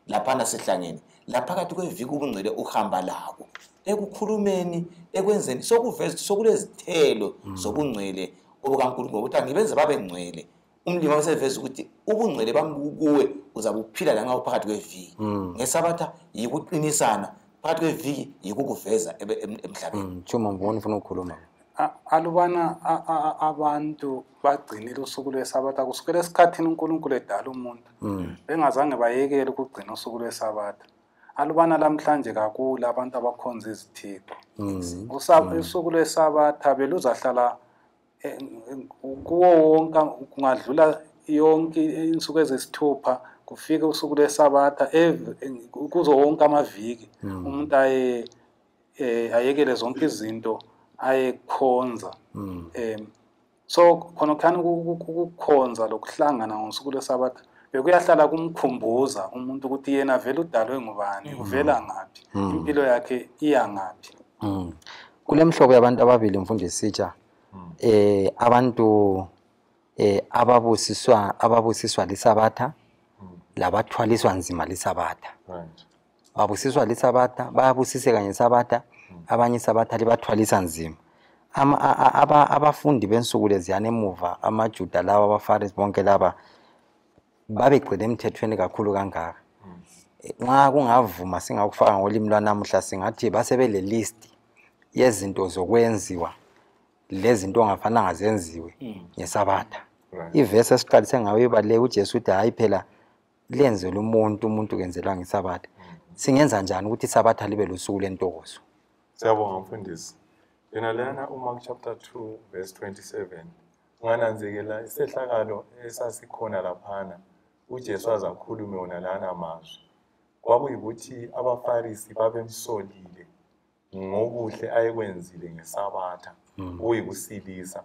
laphana sihlangene, laphakathi kweviki ubungcwele uhamba labo ekukhulumeni, ekwenzeni, sokuveza sokulezithelo zobungcwele obukaNkulunkulu ukuthi angibenze babe ngcwele. Umlimi waseveza ukuthi ubungcwele bami kuwe uzabuphila lanxa uphakathi kweviki. NgeSabatha yikuqinisana, phakathi kweviki yikukuveza emhlabeni. Chuma, ngibona ufuna ukukhuluma. Alubana abantu bagcinile usuku lweSabatha kusukela esikhathini uNkulunkulu edala umuntu, bengazange bayekele ukugcina usuku lweSabatha, alubana lamhlanje kakula abantu abakhonza izithixo. Usuku lweSabatha beluzahlala kuwo wonke, kungadlula yonke insuku ezisithupha kufike usuku lweSabatha kuzo wonke amaviki, umuntu ayekele zonke izinto ayekhonza. So khona ukukhonza lokuhlangana ngosuku lweSabatha bekuyahlala kumkhumbuza umuntu ukuthi yena vele udalwe ngubani, uvela ngaphi, impilo yakhe iya ngaphi. Kule mhlobo yabantu ababili mfundisi Sitsha, abantu ababusiswa liSabatha labathwaliswa nzima liSabatha. Babusiswa liSabatha, bayabusiseka ngeSabatha, abanye iSabatha libathwalisa nzima. Abafundi bensuku leziyana emuva, amaJuda lawa, abaFarisi bonke laba babegcine emthethweni kakhulu kangaka. Nxa kungavuma singakufaka ngolimi lwanamuhla singathi basebele list yezinto zokwenziwa lezinto ongafananga zenziwe ngeSabatha. Ivesi esiqalise ngayo ibaluleke, uJesu uthi hayi phela lenzela umuntu, umuntu kenzelwanga isabatha. Singenza njani ukuthi isabatha libe lusuku lentokozo? Siyabonga mfundisi. Yena lana uMark chapter 2 verse 27 ungananzekela isehlakalo esasikhona laphana uJesu azakhulume wona lana amazwi. Kwakuyikuthi abaFarisi babemsolile ngokuhle ayekwenzile ngesabatha, okuyikusilisa.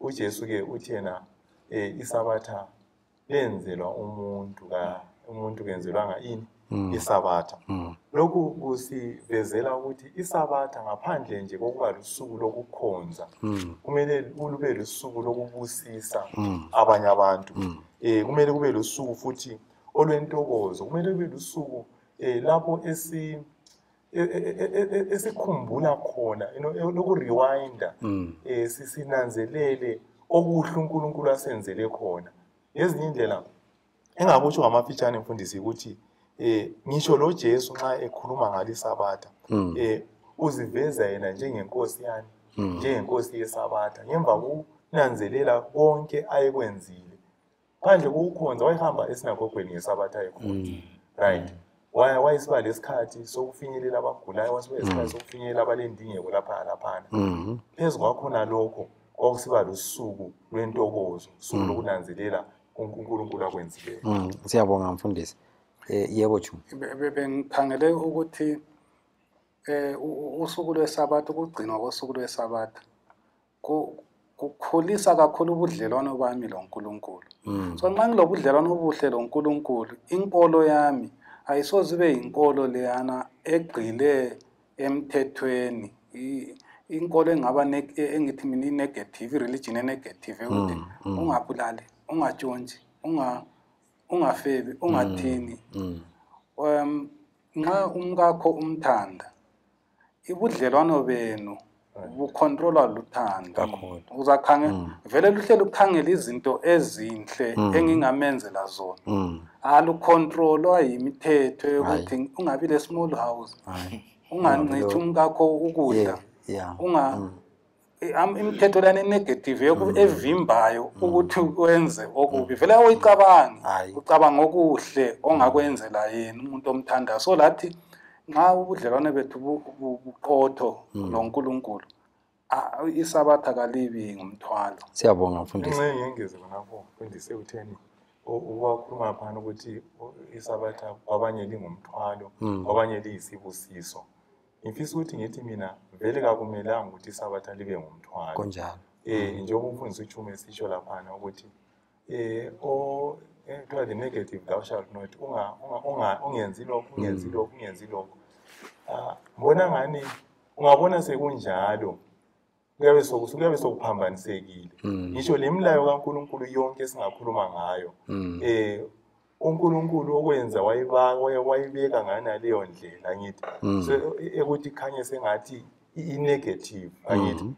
uJesu ke uthi yena isabatha lenzelwa umuntu, umuntu kenzelwanga ini isabatha. Lokhu kusivezela ukuthi isabatha ngaphandle nje kokuba lusuku lokukhonza, kumele lube lusuku lokubusisa abanye abantu. Kumele kube lusuku futhi olwentokozo, kumele kube lusuku lapho esikhumbula khona, lokurewinda, sinanzelele okuhle uNkulunkulu asenzele khona. Ngezinye indlela engakusho ngamafitshane mfundisi ukuthi ngisho lo Jesu nxa ekhuluma ngalisabatha, uziveza yena njengenkosi yani, njengenkosi yesabatha, ngemva kokunanzelela konke ayekwenzile. Phandle kokukhonza wayehamba esinagogweni ngesabatha ekhona. Right. Wayesiba lesikhathi sokufinyelela abagulayo, wayesiba lesikhathi sokufinyelela abalendingeko lapha laphana. Phezu kwakhona lokho kwakusiba lusuku lwentokozo, usuku lokunanzelela uNkulunkulu akwenzileyo. Siyabonga mfundisi. Yebo Chu. Bengikhangele ukuthi usuku lwesabatha, ukugcinwa kosuku lwesabatha kukhulisa kakhulu ubudlelwano bami loNkulunkulu. So nxa ngilobudlelwano obuhle loNkulunkulu, inkolo yami ayisoze ibe yinkolo leyana egxile emthethweni. Inkolo engaba engithi mina i-negative, i-religion e-negative ukuthi ungabulali, ungatshontshi, ungafebi, ungathini. Nxa umkakho umthanda, ibudlelwano benu bukhontrolwa luthando. Uzakhangela vele luhle lukhangela izinto ezinhle engingamenzela zona. Alukhontrolwa yimithetho yokuthi ungabi le small house, ungancitshi umkakho ukudla, imithetho lana negative evimbayo ukuthi wenze okubi. Vele awuyicabangi, ucabanga okuhle ongakwenzela yena umuntu omthandayo. So lathi nxa ubudlelwane bethu buqotho loNkulunkulu, isabatha kalibi ngumthwalo. Siyabonga mfundisi. Ngengeze khonapho mfundisi ekutheni ukwakhuluma phana ukuthi isabatha kwabanye lingumthwalo, kwabanye liyisibusiso. Ngifisa ukuthi ngithi mina vele kakumelanga ukuthi isabatha libe ngumthwalo. Kunjalo. Njengoba umfundisi uChume esisho laphana ukuthi kuthiwa the negative thou shalt not, ungenzi lokhu, ungenzi lokhu, ungenzi lokhu. Mbona ngani ungabona sekunjalo kuyabe sokuphambanisekile. Ngisho le milayo kaNkulunkulu yonke esingakhuluma ngayo, uNkulunkulu okwenza wayibeka ngana leyo ndlela, ngithi so ekuthi khanye sengathi i-negative, angithi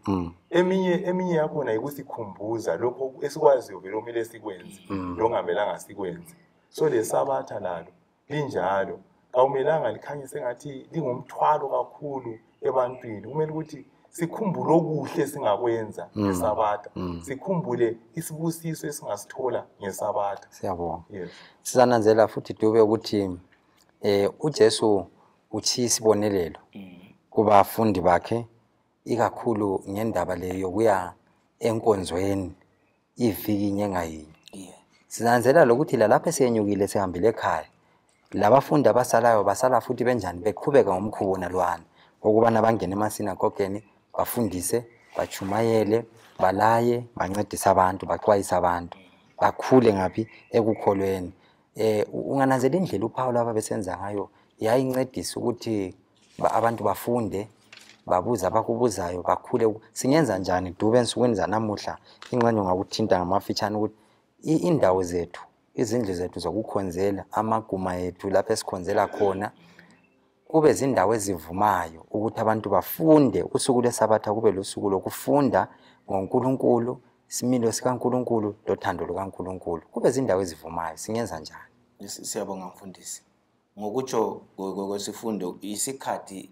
eminye yakhona ikusikhumbuza lokho esikwaziyo vele okumele sikwenze lokungamelanga sikwenze. So le sabatha lalo linjalo, kawumelanga likhanye sengathi lingumthwalo kakhulu ebantwini. Kumele ukuthi sikhumbule okuhle esingakwenza ngesabatha, sikhumbule isibusiso esingasithola ngesabatha. Siyabonga. Yes. Sizananzela futhi Dube ukuthi uJesu utshiya isibonelelo kubafundi bakhe, ikakhulu ngendaba le yokuya enkonzweni iviki inye ngayinye. Sinanzelela lokuthi lalapho esenyukile sihambile ekhaya, labafundi abasalayo basala futhi benjani, beqhubeka ngomkhubo wonalwana wokubana bangene emasinagogeni, bafundise, batshumayele, balaye, bancedise abantu, baxwayise abantu, bakhule ngaphi ekukholweni. Ungananzela indlela uPaul ababesenza ngayo yayincedisa ukuthi abantu bafunde, babuze abakubuzayo, bakhule. Singenza njani Dube ensukwini zanamuhla? Ingxenye ungakuthinta ngamafitshane ukuthi indawo zethu, izindlu zethu zokukhonzela, amaguma ethu lapho esikhonzela khona, kube zindawo ezivumayo ukuthi abantu bafunde. Usuku lwesabatha kube lusuku lokufunda ngoNkulunkulu, isimilo sikaNkulunkulu lothando lukaNkulunkulu, kube zindawo ezivumayo. Singenza njani? Siyabonga mfundisi. Ngokutsho kwesifundo, isikhathi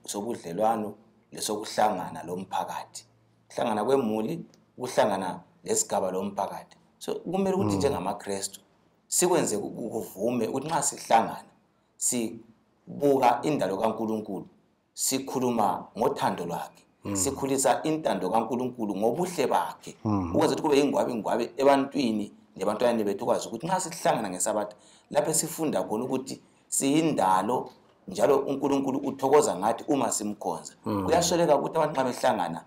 sobudlelwano lesokuhlangana lomphakathi, kuhlangana kwemuli, ukuhlangana lesigaba lomphakathi. So kumele ukuthi njengamaKrestu Sikwenze kuvume ukuthi nxa sihlangana sibuka indalo kaNkulunkulu, sikhuluma ngothando lwakhe, sikhulisa intando kaNkulunkulu ngobuhle bakhe, ukuze ukuthi kube ingwabe ingwabe ebantwini nebantwaneni bethu, kwazi ukuthi nxa sihlangana ngesabatha lapho sifunda khona ukuthi siyindalo njalo uNkulunkulu uthokoza ngathi uma simkhonza. Kuyasweleka ukuthi abantu nxa behlangana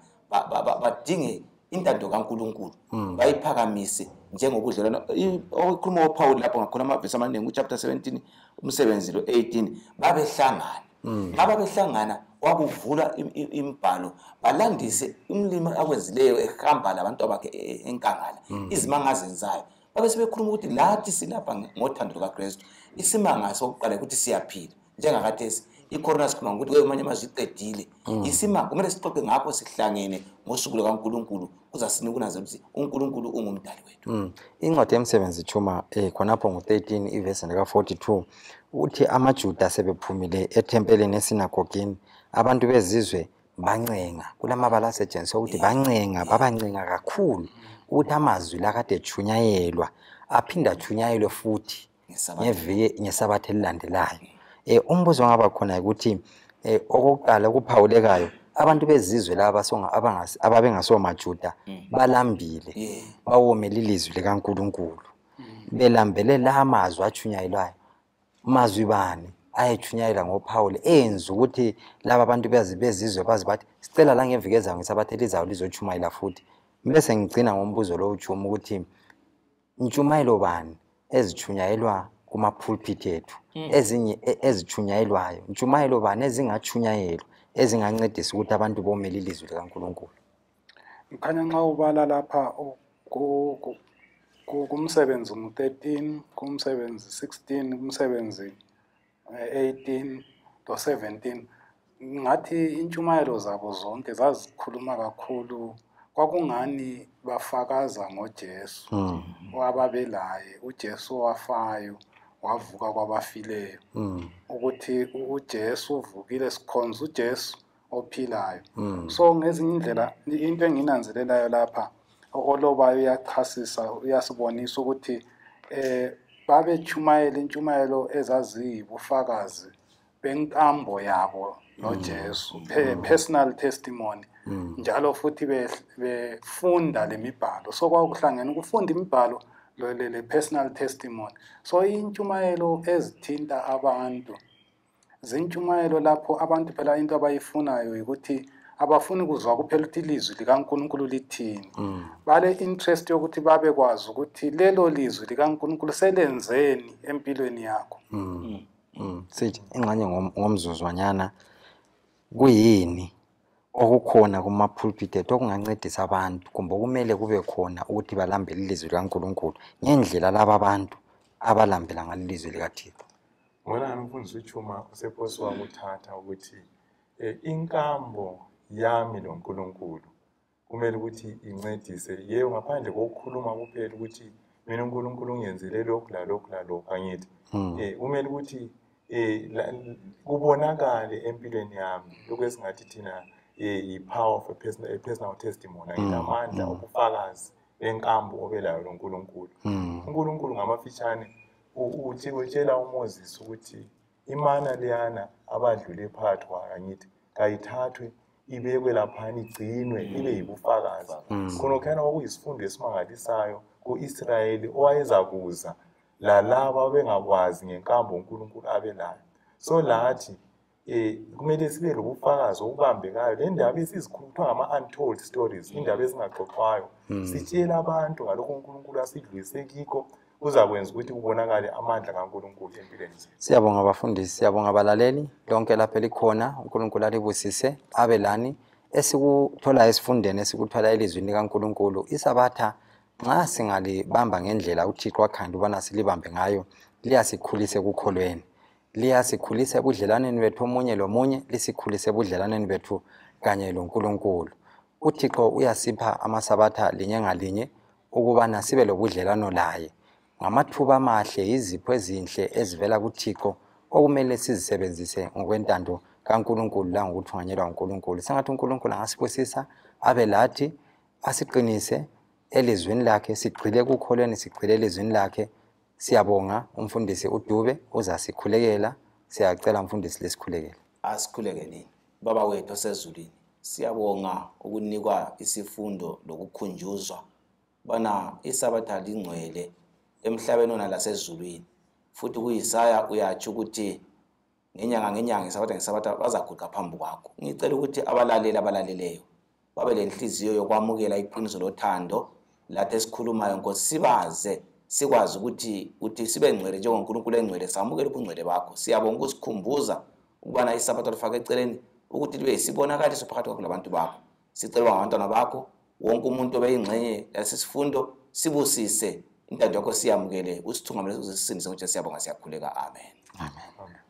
badinge intando kaNkulunkulu, bayiphakamise njengobudlelwano. Okukhuluma uPaul lapho ngakhona amavesi amaningi kuchapter 17 umsebenzi lo 18, babehlangana. Nxa babehlangana kwakuvula imibhalo, balandise umlimi akwenzileyo ehamba labantu bakhe enkangala, izimanga azenzayo. Babe sebekhuluma ukuthi lathi silapha ngothando lukaKristu. Isimanga sokuqala ukuthi siyaphila njengakathesi icorona sikhuluma ngokuthi kwamanye amazwi iqedile. Isimanga kumele sixoxe ngakho sihlangene ngosuku lukaNkulunkulu, kuzasinika ukunanzelela ukuthi uNkulunkulu ungumdali wethu. Incwadi yemsebenzi Chuma khonapho ngo-13 ivesi lika-42 uthi amaJuda sebephumile ethempelini esinagogini, abantu bezizwe bancenga. Kulamabala asetshenziswa ukuthi bancenga, babancenga kakhulu ukuthi amazwi lakade echunyayelwa aphinde achunyayelwe futhi ngeviki ngesabatha elilandelayo. Umbuzo ongaba khona ukuthi okokuqala okuphawulekayo, abantu bezizwe laba ababengasomaJuda balambile, bawomele ilizwi likaNkulunkulu, belambele la amazwi achunyayelwayo. Mazwi bani ayechunyayelwa ngoPaul enza ukuthi laba bantu bezizwe bazi bathi sicela la ngeviki ezayo ngesabatha elizayo lizochumayela futhi. Bese ngigcina ngombuzo lo uChuma ukuthi intshumayelo bani ezichunyayelwa kuma-pulpit ethu, ezinye ezichunyayelwayo, intshumayelo bani ezingachunyayelwa ezingancedisa ukuthi abantu bomele ilizwi likaNkulunkulu? Ngikhanya nxa ubala lapha kumsebenzi ngu-13, kumsebenzi 16, kumsebenzi 18 lo 17, ngathi intshumayelo zabo zonke zazikhuluma kakhulu, kwakungani bafakaza ngoJesu owababelaye, uJesu owafayo wavuka kwabafileyo, ukuthi uJesu uvukile, sikhonza uJesu ophilayo. So ngezinye indlela into enginanzelelayo lapha olobayo uyachasisa, uyasibonisa ukuthi babechumayela intshumayelo ezaziyibufakazi benkambo yabo noJesu, personal testimony, njalo futhi befunda lemibhalo. So kwakuhlangene ukufunda imibhalo le personal testimony. So intshumayelo ezithinta abantu zintshumayelo lapho abantu phela into abayifunayo ukuthi abafuni kuzwa kuphela ukuthi ilizwi likaNkulunkulu lithini, bale interest yokuthi babekwazi ukuthi lelo lizwi likaNkulunkulu selenzeni empilweni yakho. Sithi ingxenye ngomzuzwanyana, kuyini okukhona kuma-pulpit ethu okungancedisa abantu kumbe okumele kube khona ukuthi balambele ilizwi likaNkulunkulu ngendlela laba abantu abalambela ngalo ilizwi likaThixo? Ngibona umfundisi uChuma usephoswa ukuthatha ukuthi inkambo yami loNkulunkulu kumele ukuthi incedise, yebo, ngaphandle kokukhuluma kuphela ukuthi mina uNkulunkulu ungenzele lokhu lalokhu lalokhu, angithi kumele ukuthi kubonakale empilweni yami lokhu esingathi thina i-power of a personal testimony, amandla obufakazi benkambo obelayo loNkulunkulu. uNkulunkulu ngamafitshane uthi utshela uMoses ukuthi imana leyana abadlule phakathi kwayo, angithi kayithathwe ibekwe laphana igcinwe ibe yibufakazi. Khona kwakuyisifundo esimangalisayo ku-Israyeli owayezakuza lalabo abengakwazi ngenkambo uNkulunkulu abelayo. So lathi kumele sibe lobufakazi obubambekayo. Le ndaba esizikhuluma kuthiwa ngama-untold stories, indaba ezingaxoxwayo, sitshela abantu ngalokho uNkulunkulu asidlulise kikho, kuzakwenza ukuthi kubonakale amandla kaNkulunkulu empilweni zethu. Siyabonga abafundisi, siyabonga abalaleli lonke lapho elikhona. uNkulunkulu alibusise, abe lani. Esikuthola esifundeni, esikuthola elizwini likaNkulunkulu, isabatha nxa singalibamba ngendlela uThixo akhanda ubana silibambe ngayo, liyasikhulisa ekukholweni, liyasikhulisa ebudlelwaneni bethu omunye lomunye, lisikhulise ebudlelwaneni bethu kanye loNkulunkulu. uThixo uyasipha amasabatha linye ngalinye ukubana sibe lobudlelwano laye. Ngamathuba amahle, izipho ezinhle ezivela kuThixo okumele sizisebenzise ngokwentando kaNkulunkulu langokuthunganyelwa nguNkulunkulu. Sengathi uNkulunkulu angasibusisa, abe lathi, asiqinise elizwini lakhe, sigxile ekukholweni, sigxile elizwini lakhe. Siyabonga umfundisi uDube uzasikhulekela. Siyacela mfundisi lesikhulekele. Asikhuleke. Baba wethu osezulwini, siyabonga ukunikwa isifundo lokukhunjuzwa bana isabatha lingcwele emhlabeni wona lasezulwini. Futhi kuIsaya uyatsho ukuthi ngenyanga ngenyanga, isabatha ngesabatha, bazaguqa phambi kwakho. Ngicela ukuthi abalaleli abalaleleyo babe lenhliziyo yokwamukela iqiniso lothando lathi esikhulumayo, Nkosi, sibaze sikwazi ukuthi uthi sibe ngcwele njengoNkulunkulu engcwele, samukele ubungcwele bakho. Siyabonga ukusikhumbuza ukubana isabatha lifake eceleni ukuthi libe yisibonakaliso phakathi kwakho labantu bakho. Sicela ngabantwana bakho, wonke umuntu obeyingxenye yalesi sifundo, sibusise, intando yakho siyamukele, usithungamele, uzisindise ngoJesu. Siyabonga, siyakhuleka, amen. Amen.